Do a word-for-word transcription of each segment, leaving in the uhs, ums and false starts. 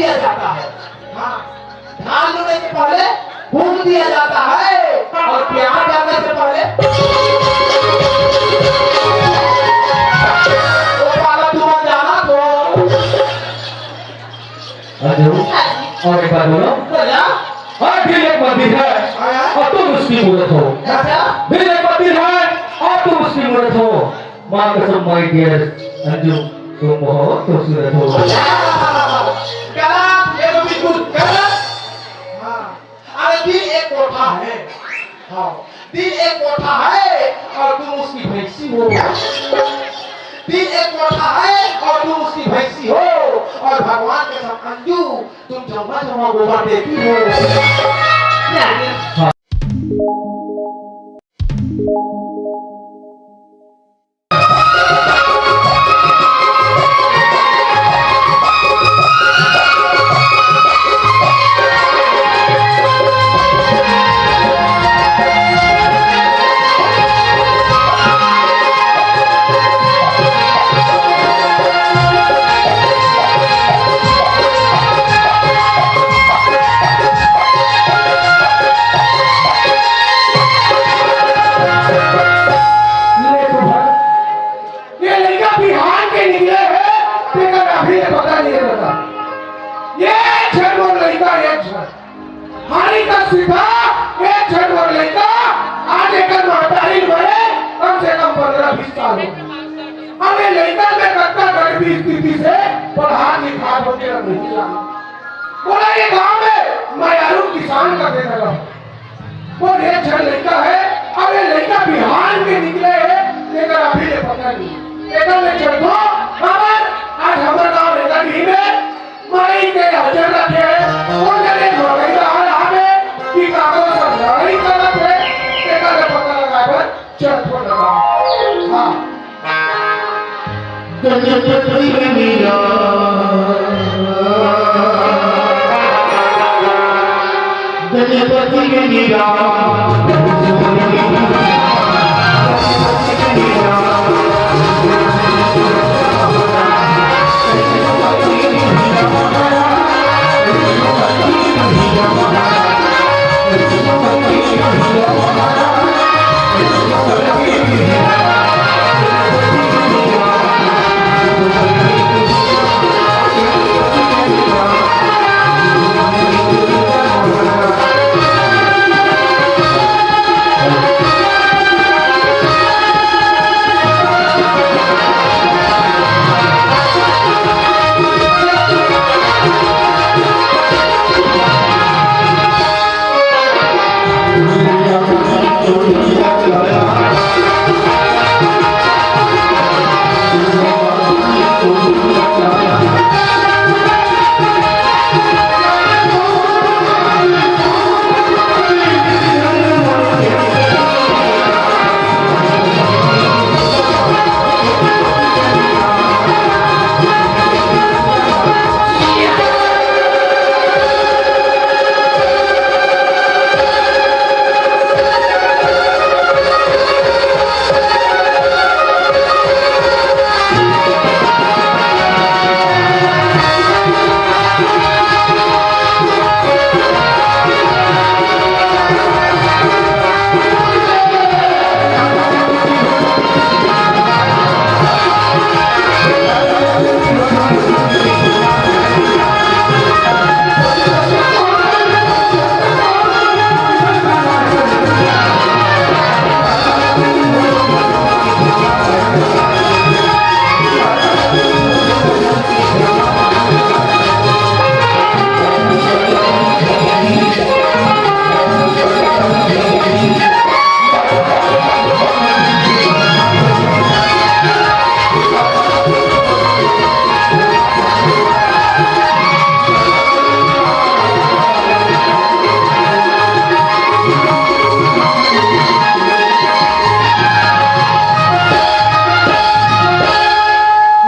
दिया जाता है। हाँ, धान लूने से पहले फूल दिया जाता है और प्यार करने से पहले वो वाला धुआं जाना तो। और जरूर। और एक बार बोलो। बोला। हाँ, दिल एक मंदिर है हाँ। और तुम उसकी मूरत हो। अच्छा। दिल एक मंदिर है और तुम उसकी मूरत हो। माँ कसम, my dear अंजू, तुम बहुत खूबसूरत हो। गलत, ये तो बिल्कुल गलत। हाँ, अरे दिल एक कोठा है। हाँ, दिल एक कोठा है और तुम उसकी भैंसी हो। दिल एक कोठा है और तुम उसकी भैंसी हो। और भगवान कसम अंजू, तुम जम्मा जम्मा गोबर देती हो। हाँ। ले तो भाई, ये लइका बिहान के निकले हे, तेकर अभी ले पता नहीं रहता। ये झन मोर लइका, ये झन। हारी का सीधा, ये झन मोर लइका, आज एकर महतारी मरे, कम से कम पन्द्रह बीस साल हो गए। अब ये लइका में कतना गरीबी स्थिति से पढ़ा लिखा होके नहीं जाना। बोला ये गांव में मैं अरुण किसान का बेटा रहूं। वो एक झन लइका हे, अब ये लइका बिहान के निकले हे, लेकिन अभी ले पता नहीं। एकर ले चढ़ो, हमर, आज हमर गांव नेतागिरी में माई के हजर रखे हे, वो जने लड़ाई रहा रहा में, कि काको सब लड़ाई करत हे, एकर ले पता लगा बर चढ़ो लगा। हाँ। गणपति बनिया, गणपति बनिया।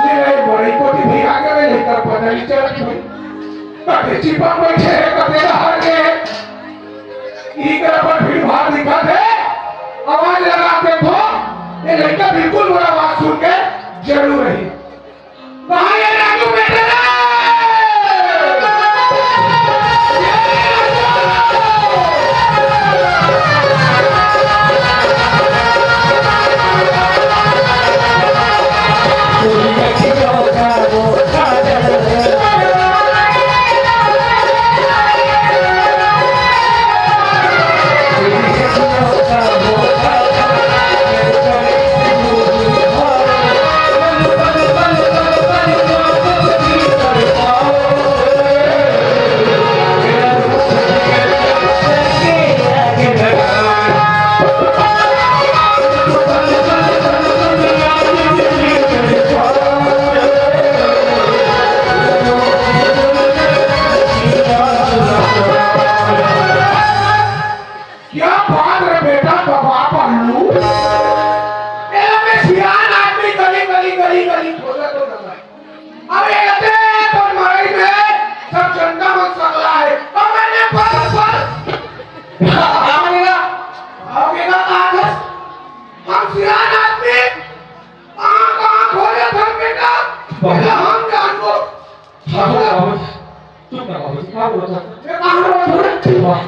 ले रे, बड़ई कोती भी आ गए, लेकर पता नहीं चलत भाई। कते चिपक बैठे हैं, कते बाहर के। ई करा पर भीड़ भाड़ दिखत हे, आवाज लगा के देखो, ये लइका बिल्कुल मोर आवाज सुन के जरूर रही। कहाँ ये राजू बेटे रे? अरे अते तोर मरई में सब जनता मन सकला हे। अउ मैंने पल पल। का बोलेगा? अउ केला कहा था? हम सियान आदमी, कहाँ, कहाँ खोले था बेटा? बाबू। बेटा, हम जानबो। बाबू, बाबू, चुप कर बाबू जी, का बोलत हस? मैं कहाँ बोलत हूँ? वाह।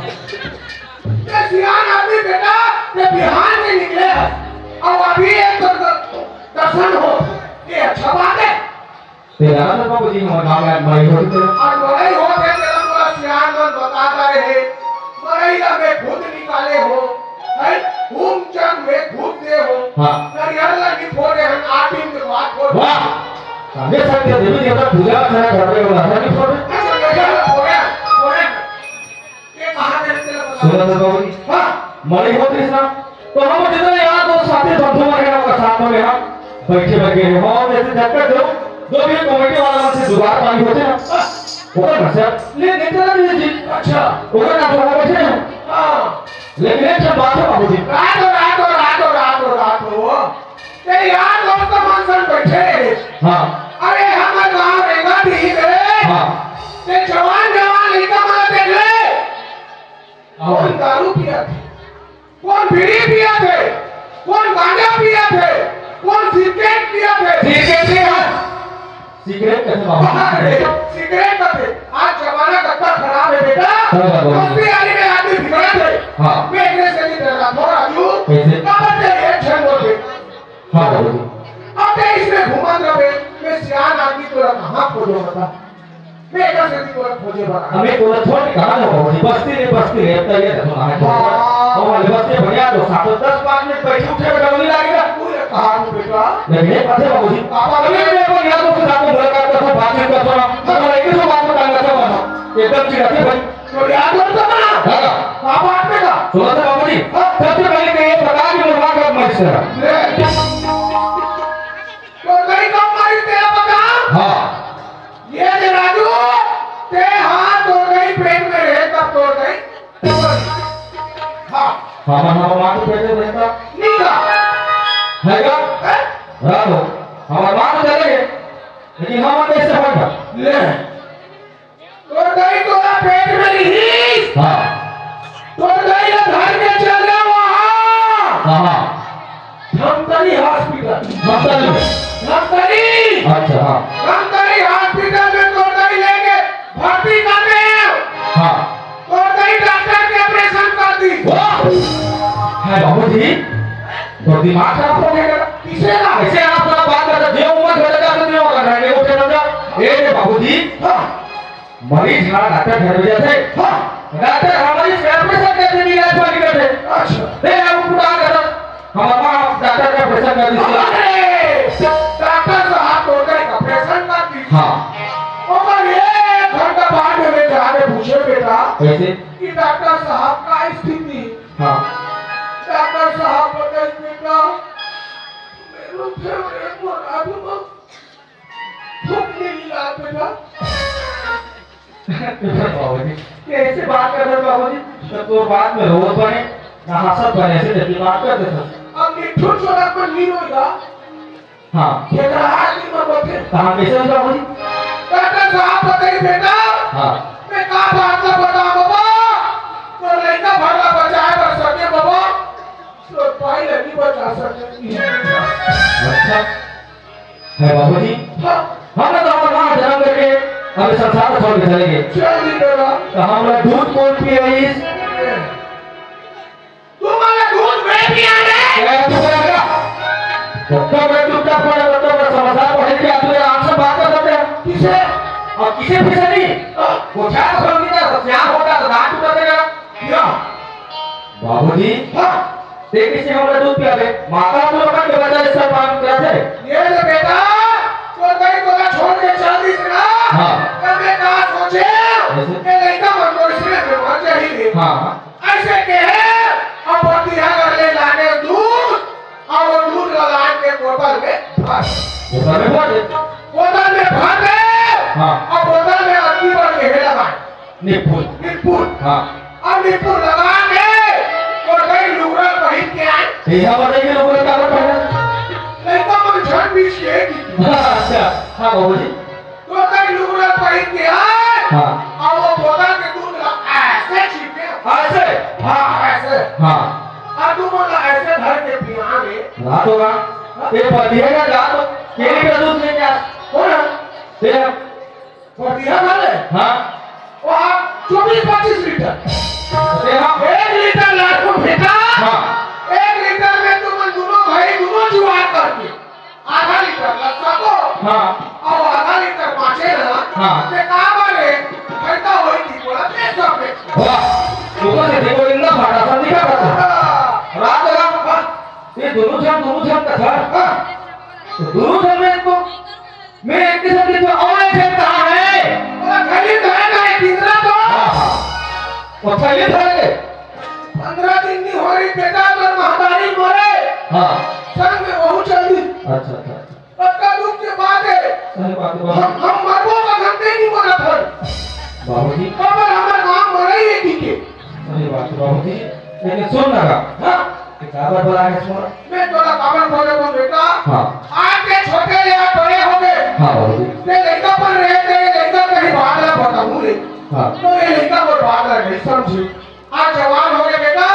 ये सियान आदमी बेटा, ये बिहान के निकले हे। अउ अभी एक तो द-, दर्शन हो, ये अच्छा बात हे। तेरा ना बाबू जी, हमारे गाँव में आज मड़ई होत हे। आज मड़ई होत हे, तेरा पूरा सियान मन बता रहे हे। मड़ई ला मैं खुद निकाले हो, हैं? घूम चल में घूम दे हो। हाँ। नरियर ला नहीं फोड़े हन, आठ दिन के बाद फोड़े। वाह! संगे संगे देवी देवता पूजा अर्चना करबे वाला, नहीं फोड़े? अच्छा, नरियर ला फोड़े, फोड़े। ये कहाँ गए थे लोग? सुना था बाबू जी? हाँ। मड़ई होत रहिस ना, तो हम जितना यार दोस्त साथी बंधु मन हे ना, ओकर साथ में हम बैठे बैठे हैं। हाँ, जैसे झटका दो, जो भी कमेटी वाला मन से जुगाड़ पानी होते ना, हाँ। ओकर घर से ले, लेते ना भैया जी। अच्छा। ओकर नाम से बैठे हैं। हाँ। लेकिन एक ठन बात हे बाबू जी। रातो, रातो, रातो, रातो, रातो। ते यार दोस्त मन संग बैठे रहे। हाँ। अरे हमर गाँव रेंगा दिही रे। हाँ। ते जवान जवान लइका मन देख ले। हाँ। कोन दारू पियत हे, कोन बीड़ी पियत हे, कोन गांजा पियत हे, कोन सिगरेट पियत हे। सिगरेट नहीं है। सिगरेट कथे बाबू? अरे, सिगरेट कथे। आज जमाना कतना खराब हे बेटा। खराब हे बाबू। दोस्ती यारी में आदमी बिगड़त हे। हाँ। मैं एकरे से नहीं डरना थो राजू। कैसे? काबर ते एक झन बोल दे। हाँ बाबू जी। अब ते इसमें घूमत रहे, मैं सियान आदमी तोला कहाँ खोजो बता? मैं एकर सेती तोला खोजे बर आया। हमें तोला छोड़ के कहाँ जाओ बाबू जी? बस्ती ले, बस्ती ले, अब तो ये देखो ना है। हाँ। हमारे बस्ती बढ़िया तो सात दस पाँच मिनट बैठे उठे में डर नहीं लगेगा। पूरे कहा तू बेटा? लेकिन एक बात है बाबू जी, पापा अभी मैं अपन यार दोस्त के साथ में मुलाकात करता हूँ, बातचीत करता हूँ, तो मैं एक ही बात बताना चाहूँगा, एकदम चिढ़ा के भाई। तो यार दोस्त का ना? हाँ। पापा आपने का? सुनो तो बाबू जी, हाँ। सबसे पहले तो ये बता कि मुलाकात मत करा। ले। तो गई कब मारी तेरा बता? हाँ। ये दे राजू, ते हाँ तोर गई पेट में रहे तब तोर गई। हाँ। हमर, हमर माँ के पेट में रहे तब? नहीं था। है क्या? हैं? राजू, हमर माँ तो चले गए, लेकिन हम कैसे होगा? ले। तोर दाई तोरा पेट में रहिस। हाँ। तोर दाई ला धर के चल जा वहाँ। कहाँ? धमतरी हॉस्पिटल। धमतरी में? धमतरी। अच्छा, हाँ। धमतरी हॉस्पिटल में तोर दाई लेके भर्ती कर दे। हाँ। तोर दाई डॉक्टर के ऑपरेशन कर दी। वाह! है बाबूजी, तो दिमाग खराब हो गया क्या? किसे ना? ऐसे आप साला बात करता, जो उम्र घट जाता, जो कर रहा है, वो उठे ना जा। ए रे बाबूजी, हाँ। मरीज ला डॉक्टर घर भेजथे। हाँ। डॉक्टर ह मरीज के ऑपरेशन करथे, इलाज पानी करथे। अच्छा। ते अब पूरा करत, हमर माँ डॉक्टर के ऑपरेशन कर दिस। अरे, डॉक्टर साहब तोर दाई के ऑपरेशन कर दिस। हाँ। ओकर एक घंटा बाद में मैं जाके पूछे बेटा, कैसे? कि डॉक्टर साहब का स्थिति? हाँ। डॉक्टर साहब बताइस बेटा, मेरे फेवरेट बना दूंगा। भूख नहीं मिला बेटा। बाबूजी, ये ऐसे बात करत हस बाबूजी, तो तोर बात में रोवत बने, ना हंसत बने, ऐसे जैसे बात करत हस। अब मिठू छोरा पर नहीं रोएगा। हाँ। खेतरा आदमी में बोलते। कहाँ कैसे होता बाबूजी? डॉक्टर साहब बताइए बेटा। हाँ। मैं का बात ला बताऊं बाबा? तो लइका भर ला बचाए बर सके बाबा। तो भाई ला नहीं बचा सके। अच्छा। है बाबूजी? हाँ। हमने तो हमर माँ जन्म करके अभी संसार छोड़ के चले गए। चल दी बेटा। तो हमला दूध कौन पियाइस? तू मला दूध मैं पियाने? क्या तू करेगा? डॉक्टर मैं चुपचाप पड़ा, डॉक्टर मैं समझदार पढ़े लिखे आदमी है, आपसे बात कर सकते हैं। किसे? और किसे भी से नहीं? हाँ। वो क्या समझ नहीं था, क्या होता तो दांत टूट देगा। या। बाबूजी, हाँ। ते किसे हमरा दूध पियाबे? माता तो अपन के बच्चा जैसा पालन करत हे। ये ले बेटा, तोर दाई तोला छोड़ के चल दिस ना। हाँ। तब मैं का सोचे? कैसे? ये लइका मन तो इसमें बीमार चाहिए। हाँ। ऐसे कहे, अब पतिया घर ले लाने दूध, और वो दूध ला लान के बोतल में भर। बोतल में भर दे। बोतल में भर दे। हाँ। और बोतल में अतनी बड़ के लगाए। निपुण। निपुण। हाँ। अब निपुण लगा के तोर दाई लुगरा पहिर के आए। ये हम बताइए लुगरा का पहना? लइका मन झन बीच के की। हाँ, अच्छा। हाँ, बाबूजी। पहिर के आए, हाँ। अउ वो बोतल के दूध ला ऐसे छींटे। ऐसे? हाँ, ऐसे। हाँ। अउ तुमन ला ऐसे धर के पियान हे। रात होगा। हाँ? ये पतिया का रात, केली का दूध लेके आ। कौन है? ये। पतिया वाले? हाँ। वो आप चौबीस पच्चीस लीटर। ये हाँ। एक लीटर लाखों फेंका। हाँ। एक लीटर में तुमन दोनों भाई दोनों जुगाड़ करके आधा लीटर लस्सा को हाँ। अउ आधा लीटर बाँचे ना, हाँ। ते का बारे, फायदा होई थी बोला, ते सब में। वाह, ऊपर से देखो, इतना फाटा सा दिखा था। हाँ। रात लगा, हाँ। ये दोनों झन, दोनों झन का था। हाँ। तो दोनों झन में तो, मैं एक के साथ देखो, और एक झन कहाँ है? बोला, खाली तो है ना, एक तीसरा तो। हाँ, हाँ। वो खाली था के? पंद्रह दिन नहीं हो रही, बेटा, अगर महतारी मरे, हाँ। संग में वहू चल दी। अच्छा, अच्छा, अच्छा। पक्का दुख के बात है। सही बात है, बाबू। हम, हम मरबो का हम नहीं मरत हन। बाबूजी। काबर हमर गाँव मरई है, ठीक है। सही बात है, बाबूजी। लेकिन सुन ना गा। हाँ। कि काबर बुलाए है सुन? मैं तोला काबर बोले तो बेटा, हाँ। आज के छोटे या बड़े हो गए। हाँ, बाबूजी। ते लइका पर रहे, ते लइका कहीं बात ना बताऊँ रे। हाँ। तो ये लइका को बात ना नहीं समझी। आज जवान हो गए बेटा,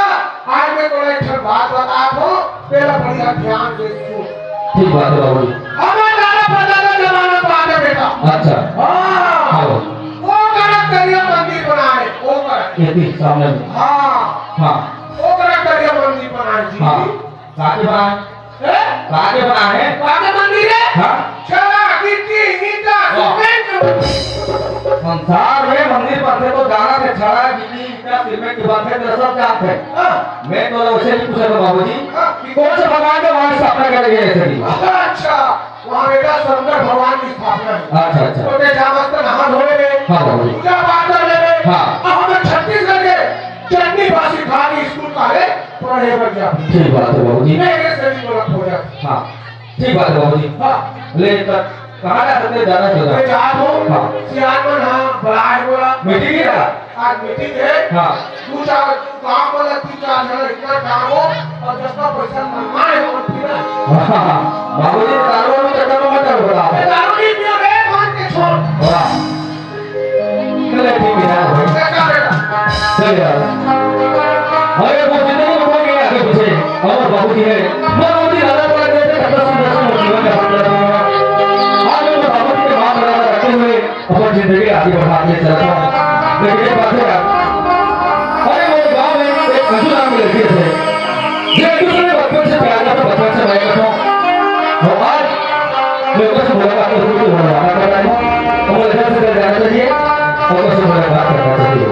आज मैं तोला एक ठन बात बतात हूँ, तेला बढ़िया ध्यान से सुन। ठीक बात है बाबू। हमारे दादा परदादा जमाना बात है बेटा। अच्छा। हाँ। हाँ बाबू। वो करा करिया मंदिर बनाए, वो करा। ये भी सामने में। हाँ। हाँ। वो करा करिया मंदिर बनाए जी। हाँ। काके बनाए? हैं? काके बनाए? काके मंदिर है? हाँ। छड़ा, गिट्टी, ईंटा, वाह। सीमेंट। संसार में मंदिर बनथे तो जाना थे, छड़ा, गिट्टी, ईंटा, सीमेंट के बनथे, तेला सब जानथे। हाँ। मैं तो वैसे नहीं पूछा था बाबूजी हाँ। कि कौन से भगवान के वहाँ स्थापना करे गए थे जी? अच्छा, वहाँ बेटा शंकर भगवान की स्थापना है। अच्छा, अच्छा। तो मैं जा मस्त नहा धोए ले, हाँ बाबूजी। पूजा पाठ कर ले। हाँ। अब हमें छत्तीसगढ़ के चटनी बासी खाली स्कूल का है। पढ़े बर जा। ठीक बात है बाबूजी। मैं ये सभी को रखो जा। हाँ, ठीक बात है बाबूजी। हाँ। ले तक कहाँ जा सकते, जाना तो जा। मैं जा रहा हूँ। हाँ। सियान मन, हाँ, बुलाए बोला। मीटिंग है ना? आज मीटिंग है। हाँ। दो चार काम वाला, तीन चार जन इतना काम हो और जिसका पैसा मंगाए हो, फिर हाँ, हाँ, हाँ। बाबूजी, दारू वारू चक्कर में मत पड़ो, बताओ। मैं दारू नहीं पियो रे, मान के छोड़। वाह। चले, ठीक है यार, भाई। चल यार। अरे, वो जिंदगी में कोई नहीं आगे पीछे। और बाबू जी है। मैं बाबू जी दादा को लग गए थे, तब से दस साल जीवन का हाथ लगा हुआ। आज मैं बाबू जी के बात लगा रखते हुए अपनी जिंदगी आगे बढ़ा के चलता हूँ। लेकिन एक बात है यार, अरे, मेरे गाँव में एक अंजू नाम की लड़की है। ये एक दूसरे में बचपन से प्यार करता, बचपन से मैं करता हूँ। और आज मैं उनसे मुलाकात करने की मुलाकात कर रहा हूँ। तो मुझे घर से घर जाना चाहिए और उनसे मुलाकात करना चाहिए।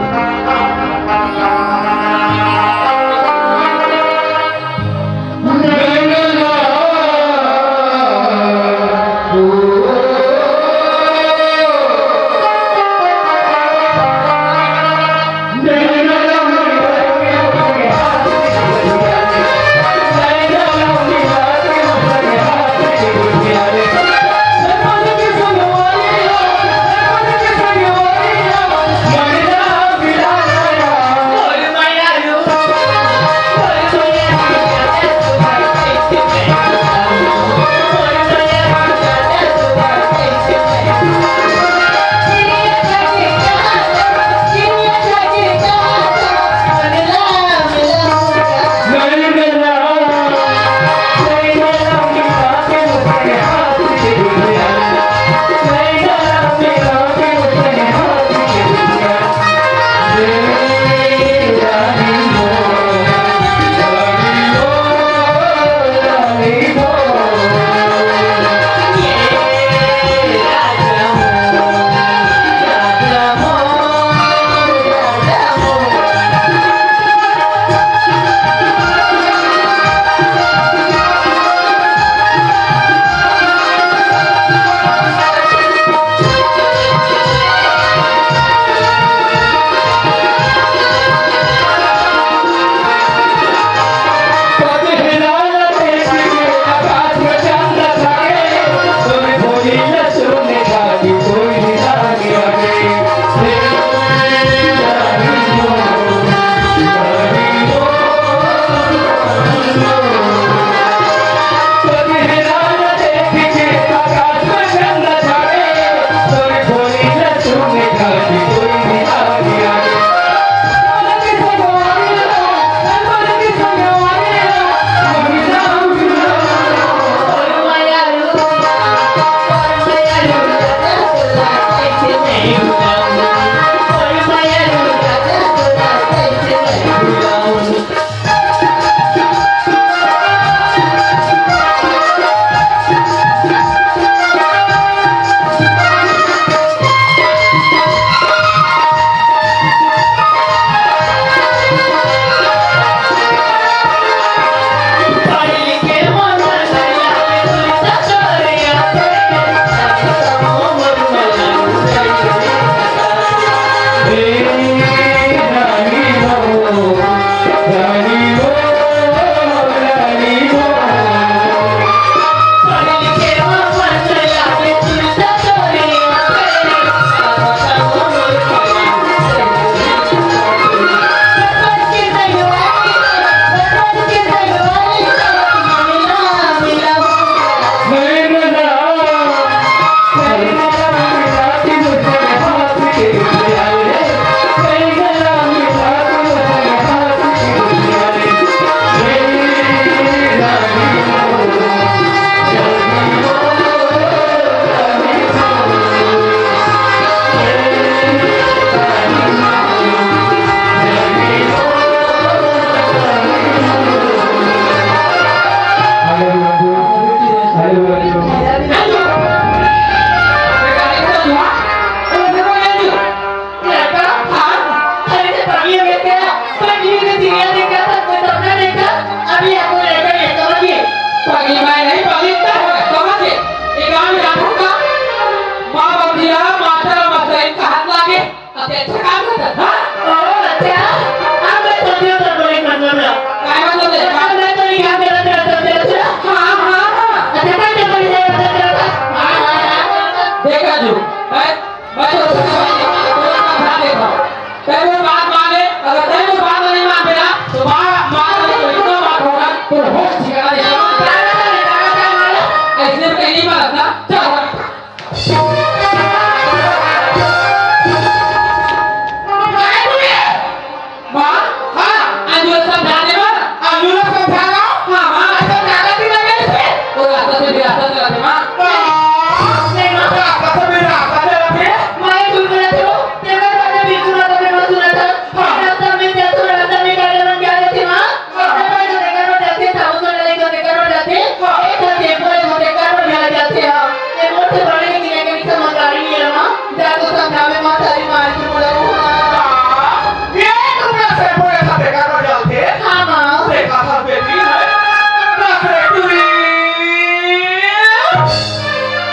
देखा जो, मैं, मैं तो उसको भाई, तो उसका ध्यान देखा। तै वो बात मान ले, अगर तै वो बात नहीं मान बेटा, तो मार, मार, तो इतना बात होगा, तो होश ठिकाना नहीं। ऐसे में कहीं नहीं मारता, चल। माँ, हाँ, अंजू ला समझा दे माँ। अंजू ला समझा दो। हाँ, माँ। समझा दे, तू लगे इसे। वो रास्ता से भी रास्ता चला दे माँ। माँ, नहीं माँ, रास्ता से भी रास्ता चला दे। माँ, ये झूठ बोला थे वो। तेरे को मैंने भी सुना था, मैं सुना था। हाँ। रास्ता में क्या तू रास्ता में क्या जन्म क्या लेती माँ? हाँ। मैं तो देखा तो जाती था, वो तो नहीं तो देखा तो जाती। हाँ। एक तो देखो, एक तो देखा तो जाती है। ये मोर से बड़े की लेकिन समझदारी नहीं है माँ। जा तो समझावे माँ, सारी माँ से बोला वो। हाँ, ये तुमने से बोले था, देखा तो जाते। हाँ, माँ। देखा था बेटी, है? दस रे टुरी।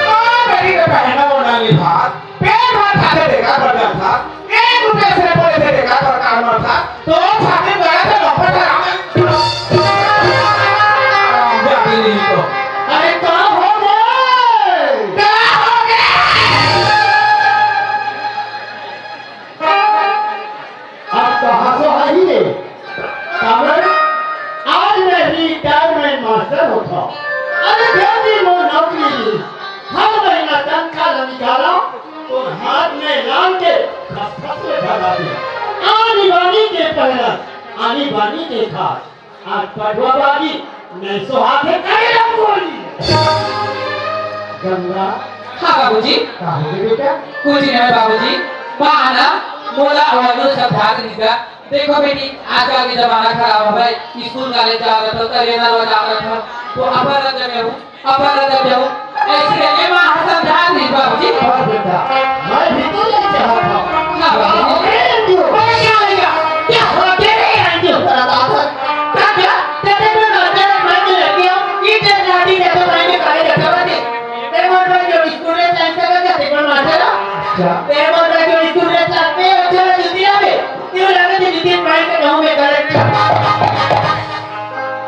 माँ, बेटी के पहना वो नाली भात, पेट भर खाते देखा तो जाता। एक रुपये से बोले थे देखा तो काम था। तो छाती गया थे लौपट आराम। आराम जाती नहीं तो। अरे, का हो गए? का हो गए? अब तो हंसो ही रे। काबर, आज मैं रिटायरमेंट मास्टर होथव। अरे, जल्दी मोर नौकरी ली। हर महीना तनखा ल निकालव, तो हाथ में लान के खसखस में भगा दे। आनी बानी के पहला, आनी बानी के खास। आज पटवा बागी, नहीं सो हाथ है, करे रंगोली। गंगा। हाँ बाबूजी। का हो गए बेटा? कुछ नहीं बाबूजी, माँ ना मोला और वो सब भाग निका। देखो बेटी, आजकल के जमाना खराब है भाई। स्कूल कॉलेज जा रहा था, करियर ना जा रहा था, तो अपन रद्द में हूँ, अपन रद्द में हूँ। ऐसे ये माँ हसन ध्यान नहीं बाबूजी। और बेटा, मैं भी तो ये चाहता हूँ। हाँ बाबूजी। अरे क्यों? अरे क्या हो गया? क्या हो गया? तेरे यहाँ क्यों? तेरा दादा। क्या क्या? तेरे को ना तेरे मन में रहती हो, ये तेरे लाठी जैसे भाई में काले जैसे बातें। तेरे मन में जो स्कूल में साइंस का क्या तेरे मन में आता है? क्या? तेरे मन में जो स्कूल में साइंस में अच्छा लगी थी ना बे? क्यों लगे थे नितिन भाई के गाँव में गलत?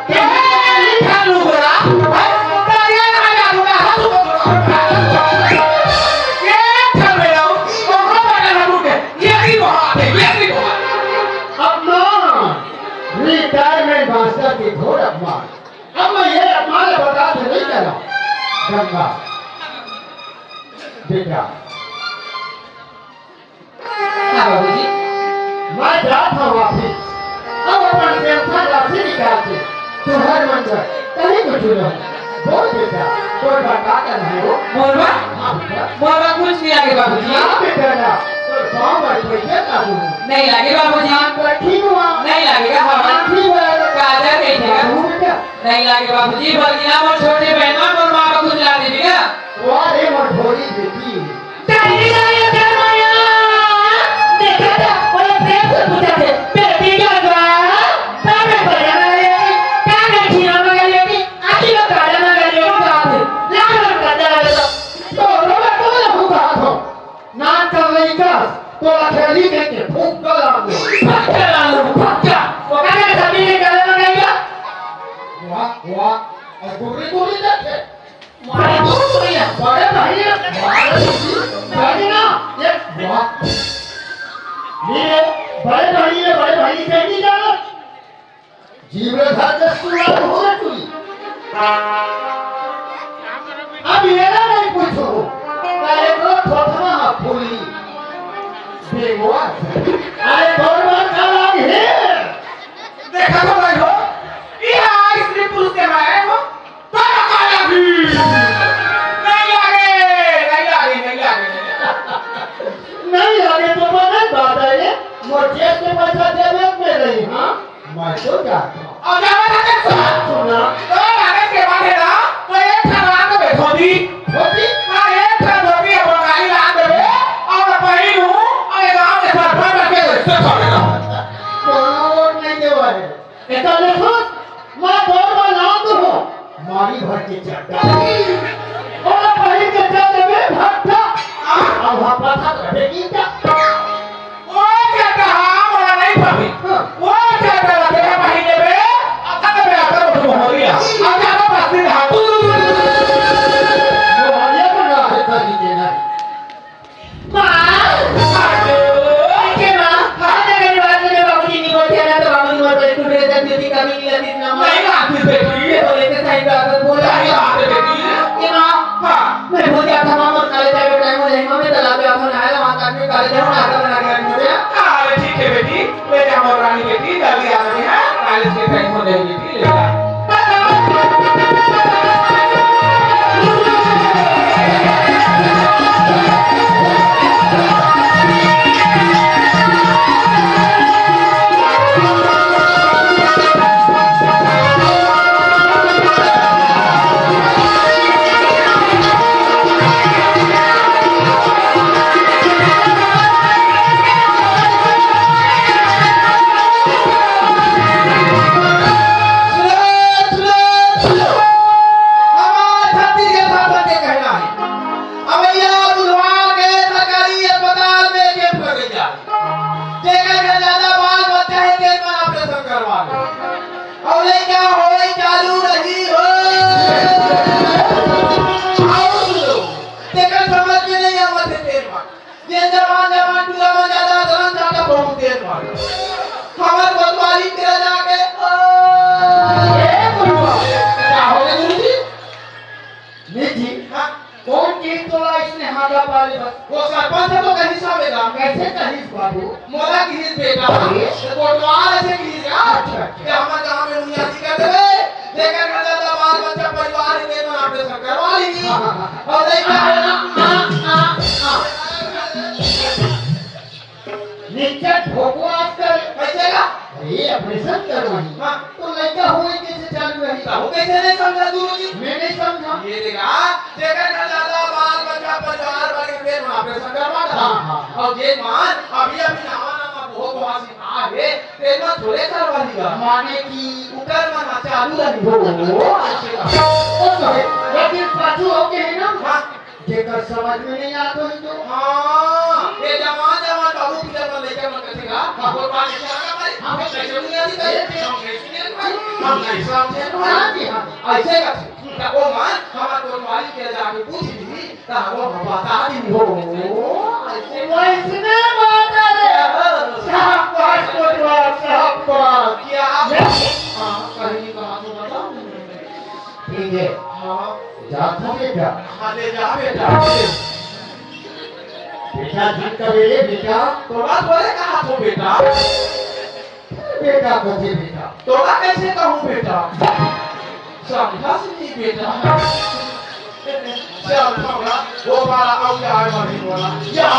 क्या है ये ठालू बुरा? भाई, तालियां ना बजा दूंगा, हाथ ऊपर उठा। ये ठाल मेरा, वो बड़ा ना टूटे। ये भी बहुत है, ये भी बहुत। अपमान, रिटायरमेंट मास्टर के घोर अपमान। अब मैं ये अपमान बर्दाश्त नहीं कर रहा। गंगा, बेटा, हाँ बाबूजी। मैं जात हँव ऑफिस। अब अपन पेंशन राशि निकाल के तुँहर मन बर कहीं कुछ लो। बोल बेटा, तोर बर का करना है वो? मोर बर? हाँ बेटा। मोर बर कुछ नहीं लागे बाबूजी। हाँ बेटा ना, तोर पाँव बर कोई के काबू नहीं। नहीं लागे बाबूजी। हाँ, तो ठीक हुआ। नहीं लागेगा, हाँ। हाँ, ठीक हुआ। काजर नहीं है। हाँ, बेटा। नहीं लागे बाबूजी, बल्कि ना मोर छोटे बहन बर मोर माँ बर कुछ ला देबे ना। वाह रे मोर भोली बेटी। तारी तारी तारी माया। देखा था, वो लोग प्रेम से पूछा थे, "बेटी क्या हुआ? कहाँ में पढ़ने वाले हो? कहाँ में खिलौने वाले हो? आखिर में पढ़ने वाले हो कहाँ थे? लाख रुपए का दे रहे हो।" तो रोला तो ना भूखा था। ना कर रही का, तो अकेली के, के फूक कर ला दो। फक्का ला दो, फक्का। वो कहाँ के सभी के गले में नहीं गया? वाह, वाह। और गुर्री, गुर्री देखे। मारे तो तो ये बड़े भाई ने मारे तो बड़ी ना, ये वाह। ये बड़े भाई ने बड़े भाई से नहीं जाना। जीव रे घर के सुआ हो रे तू। अब ये ना नहीं पूछो। का एक रो थोथना फूली। बेगवा। अरे तोर बात का लाग है। देखा तो भाई हो, ये स्त्री पुरुष के मारे हो। नहीं लागे, नहीं लागे, नहीं लागे, नहीं लागे। नहीं लागे तो मैं नहीं बात है ये। मोर जेब के पैसा जेब में नहीं, हाँ? मैं तो जाता हूँ। और जावे खातिर सुन। सुना। तो लागे के बाद है ना, तो एक ठा लान देबे धोती। धोती? हाँ, एक ठा धोती अपन गाड़ी लान देबे, और पहिनहूँ, और ये गाँव के सरपंच के वैसे छोड़ेगा। कोनो वोट नहीं देवा है। एकर ले सोच, मैं दौड़ में लान दूँ। मारी भर के चड्डा। और पहिन के चल देबे भट्टा। अब हम पता रहे की क्या? वो चड्डा, हाँ, मोला नहीं पड़ी। हाँ। वो चड्डा ला तेरे पहिन लेबे, अतक में अतक उठ मोहरिया। अब ज्यादा बस्ती में हाथ। तेकर घर जादा बाल बच्चा हे, तेन मन operation करवा ले। अउ लइका होए चालू रही हो। अउ सुनो, तेकर समझ में नहीं आवत हे तेन मन। जेन जवान जवान टूरा मन जादा दलन चाटा बहुत तेन मन। हमर कोतवाली तेरा जाके, ओ। ए गुरुआ, का होगे गुरुजी? नहीं जी। हाँ। कौन चीज तोला इसने हाथा पाले बस? वो सरपंच ह तो कहिस हवे गा। कैसे कहिस बाबू? मोला कहिस बेटा, अरे? तो कोटवार अइसे कहिस गा, अच्छा, अच्छा। कि हमर गाँव में मुनियादी कर देबे, जेकर घर जादा बाल बच्चा परिवार हे, तेन मन operation करवा ली। हाँ, हाँ, हाँ। अउ लइका हो, आ, आ, आ। निश्चय ठोको आजकल। कैसे का? अरे, operation करवाही। हाँ। तो लइका होए कैसे चालू रही? तहू कैसे नहीं समझा गुरुजी? मैं नहीं समझा। ये देखा, जेकर घर जादा बाल बच्चा परिवार वाले के पेट में operation करवा डाला। हाँ, हाँ, हाँ। अउ जे मन अभी अभी नवा नवा बोहो बोहा सिखा हे, तेन मन थोड़े करवा ली गा। माने कि उकर मन चालू रही हो। ओ, तो है। लेकिन पाछू हो के है ना? हाँ। जेकर समझ में नहीं आत होही तो। हाँ, ये जवान जवान बाबू पीला मन लइका मन कथे गा, हाँ। कोटवार के चला का भाई, हाँ। हम कैसे नहीं आती भाई, हम नहीं सुने भाई, हम नहीं समझे भाई। हाँ जी, हाँ। अइसे कथे, त ओ मन हमर कोटवाली के जाके पूछ ली, त वो हम बता दी हो। अइसे वइसने बात हे रे। हाँ। शाबाश कोटवार, शाबाश। क्या? हाँ, कहीं कहा तो बताओ। ठीक है। हाँ। जात हो बेटा? हाँ, ले जा बेटा। बेटा जी कबे रे बेटा? तोला थोड़े कहा थो बेटा। बेटा कथे बेटा। तोला कैसे कहूँ बेटा? समझा से नहीं बेटा। चल, थोड़ा, वो वाला आउ जाए मरी बोला। या!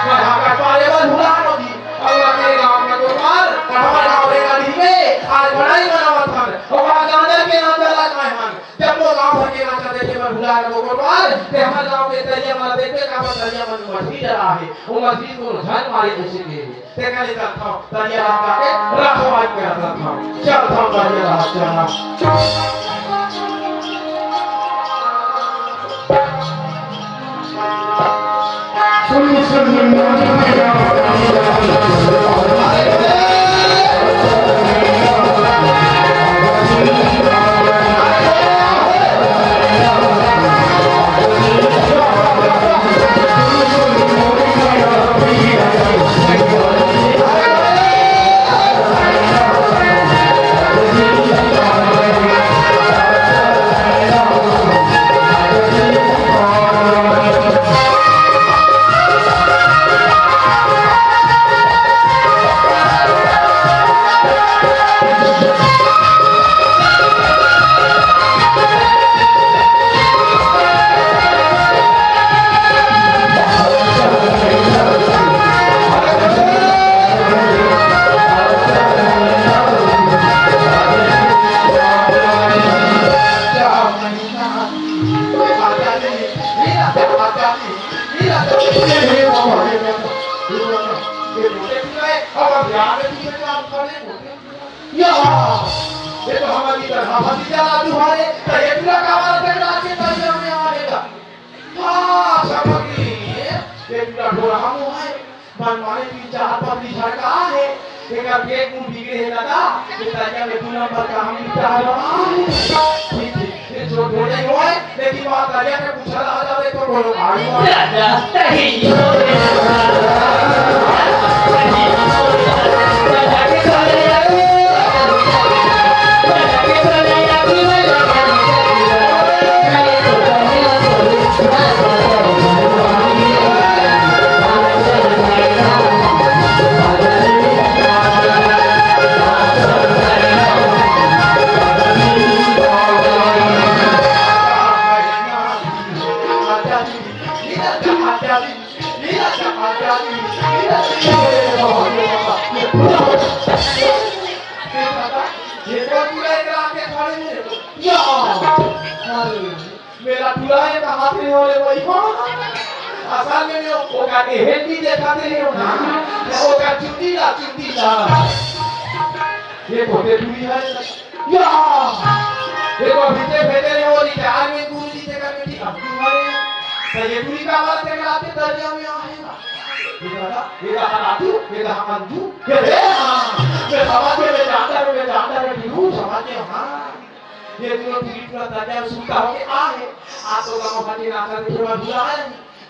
मैं हाँ कर पाले बन भुला नो दी। अब लगे गाँव में कोटवार, कटवा गाँव रे गाड़ी में, आज बड़ाई बनावत हन। और वहाँ गांजर के नाम चला काय हन। जब वो गांव भर के नाचा देखे बर भुला रे वो कोटवार, ते हमर गांव के तरिया मन देखे का तरिया मन मछली डरा हे, वो मछली को झन मारे ऐसे के हे। ते कहले चल थाओ, तरिया रात आके राखो आज के रात थाओ। चल थाओ तरिया रात चला। या, ये तो हमारी तरह भतीजा ला दुहारे, तो ये पूरा कावड़ तक रात के तरिया में आवेगा। हाँ, समझ गई। ये पूरा ढोरा मुँह है। मन माने तीन चार पगली झड़का हे, एकर पेट मुंह बिगड़े हे दादा, ये तरिया में दू नंबर का हम निपटा रहा है। ठीक, ठीक, ये जो बोले होए, लेकिन बात तरिया में पूछा रहा जावे तो बोलो, आलू दादा, सही। मेला टुरा हे कहा थे हो रे भाई, हाँ। असल में मैं ओकर एहन भी देखा थे हो ना, ओकर चुंदी ला, चुंदी ला। ये कोटे टुरी है। या! ये तो भीते भेते रे हो, रिटायरमेंट गुरु जी से कर बेटी अब तुम्हारे। तो ये टुरी का बात है, आपके दरिया में आएगा। ये दादा, ये दादा राजू, ये दादा अंजू, ये रे हाँ, मैं समझ के मैं जानता हूँ, मैं जानता हूँ, मैं बिल्कुल समझ के हाँ। ये तीनों टूरी टूरा तरिया में सुनता होके आ है। आप तो गाँव भर के नाचा के थोड़ा भुला है।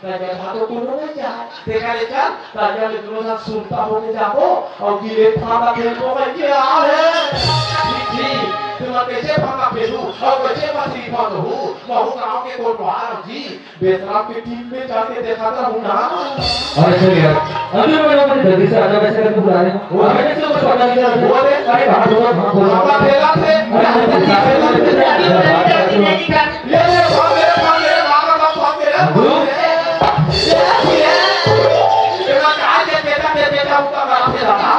तरिया था तो कोनो नहीं जा। देखा रे चल, तरिया में दोनों साथ सुनता होके जाबो, और गिले फांदा खेलबो मैं के आ है। ठीक, ठीक, तुम कैसे फांदा खेलू, और कैसे मछली फांदू, महू गाँव के कोटवार जी, बेसराम के टीम में जाके देखा था हूँ ना। अरे चल यार, अभी मैं लोग जल्दी से आजा, वैसे करके बुला रहे हैं। वो हमें कैसे कुछ पता नहीं चला? वो दे। अरे भाग दो, भाग दो। हमारा खेला थे। अरे हम लोग खेला थे। ये ले, भाग मेरे, भाग मेरे, भाग, भाग, भाग मेरे। भाग मेरे। ये, ये। ये ना कहा, ये बेटा, ये बेटा, उसका बड़ा खेला था।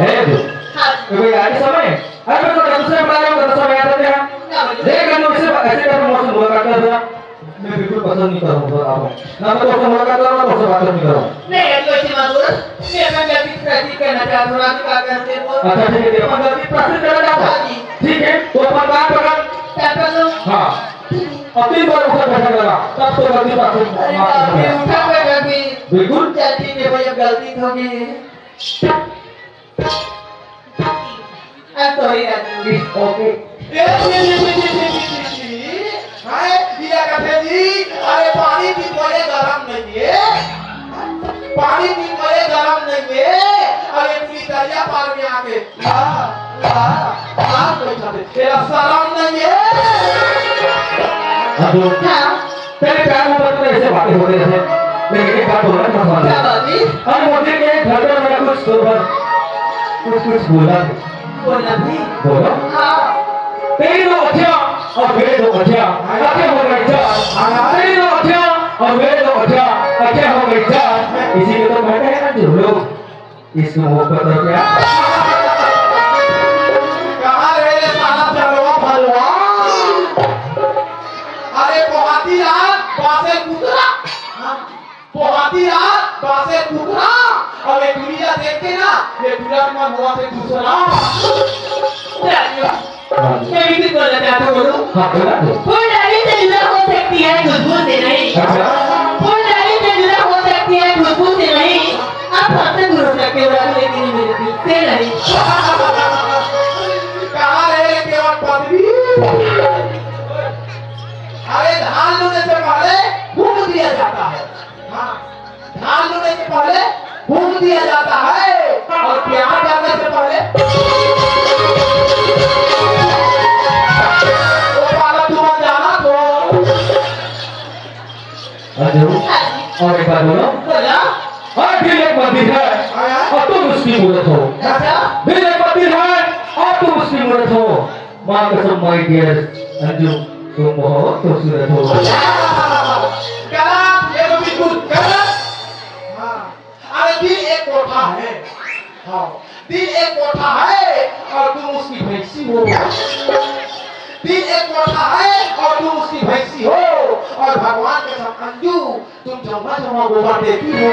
ए, दो। हाँ। तो भाई, आगे समय। अरे, मैं तो दूसरे बुला रहा हूँ, दस समय आता क्या? ना, भाई। देख, हम लोग से ऐसे कर, मौसम बुरा करता था। मैं बिल्कुल पसंद नहीं करूँगा आपको। ना मैं तुमसे मुलाकात करूँगा, ना तुमसे बात नहीं करूँगा। नहीं, अगले से मत बोलो। मैं अपन गलती से प्रस्तुत करना चाहता हूँ, आप क्या करते हो? अच्छा, ठीक है, अपन गलती प्रस्तुत करना चाहता हूँ। हाँ जी। ठीक है, तो अपन बात पकड़। क्या कर लो? हाँ। अब तीन बार उठा बैठा लगा, तब तो गलती प्रस्तुत अरे माफ बाप रे, करना। उठा बैठा भी। बिल्कुल। चल ठीक है भाई, अब गलती तो हो गई है। I'm sorry, Raju. It's okay। ए, छी, छी, छी। हाय, दिया कथे जी, अरे पानी की कोई गरम नहीं है। पानी की कोई गरम नहीं है। अरे पूरी दरिया पार में आके, ला, ला, ला, कोई खाते। तेरा शरम नहीं है। राजू। हाँ। तेरे प्यार मोहब्बत में ऐसे बातें होते रहते हैं, लेकिन एक बात बोलना मत मानो। क्या बात जी? अरे मुझे ये घर का मेरा कुछ तो बस कुछ कुछ बोला। बोला भी? बोलो। हाँ। तेरी दो अखियाँ और मेरे दो अखियाँ, अखियाँ हो गई चार। तेरी दो अखियाँ और मेरे दो अखियाँ, अखियाँ हो गई चार। इसी को तो कहते हैं ना जो लोग इसको मोहब्बत है क्या? कहाँ रे रे साला चलवा भलवा? अरे पोहाती रात बासे कुतरा। हाँ, पोहाती रात बासे कुतरा। अब ये दुनिया देख के ना, ये दुनिया के मन हुआ से दूसरा। मैं भी कुछ बोलना चाहता हूँ, बोलूँ? हाँ, बोला तो। फूलडाली से जुदा हो सकती है खुशबू से नहीं। अच्छा। फूलडाली से जुदा हो सकती है खुशबू से नहीं। आप हमसे दूर हो सकते हो, लेकिन मेरे दिल से नहीं। कहाँ रहे रे केवट पदवी? अरे धान लूने से पहले फूंक दिया जाता है। हाँ, धान लूने से पहले फूंक दिया जाता है और प्यार करने से पहले वो वाला तुम जाना तो। और जरूर, और एक बार बोलो। बोलो। और दिल एक मंदिर है, हाँ। और तुम उसकी मूरत हो। अच्छा। दिल एक मंदिर है, और तुम उसकी मूरत हो। माँ कसम, my dear अंजू, तुम बहुत खूबसूरत हो। गलत, ये तो बिल्कुल गलत। हाँ। अरे दिल एक कोठा है। हाँ। दिल एक कोठा है और तुम उसकी भैंसी हो। दिल एक कोठा है और तुम उसकी भैंसी हो। और भगवान कसम अंजू, तुम जम्मा जम्मा गोबर देती हो।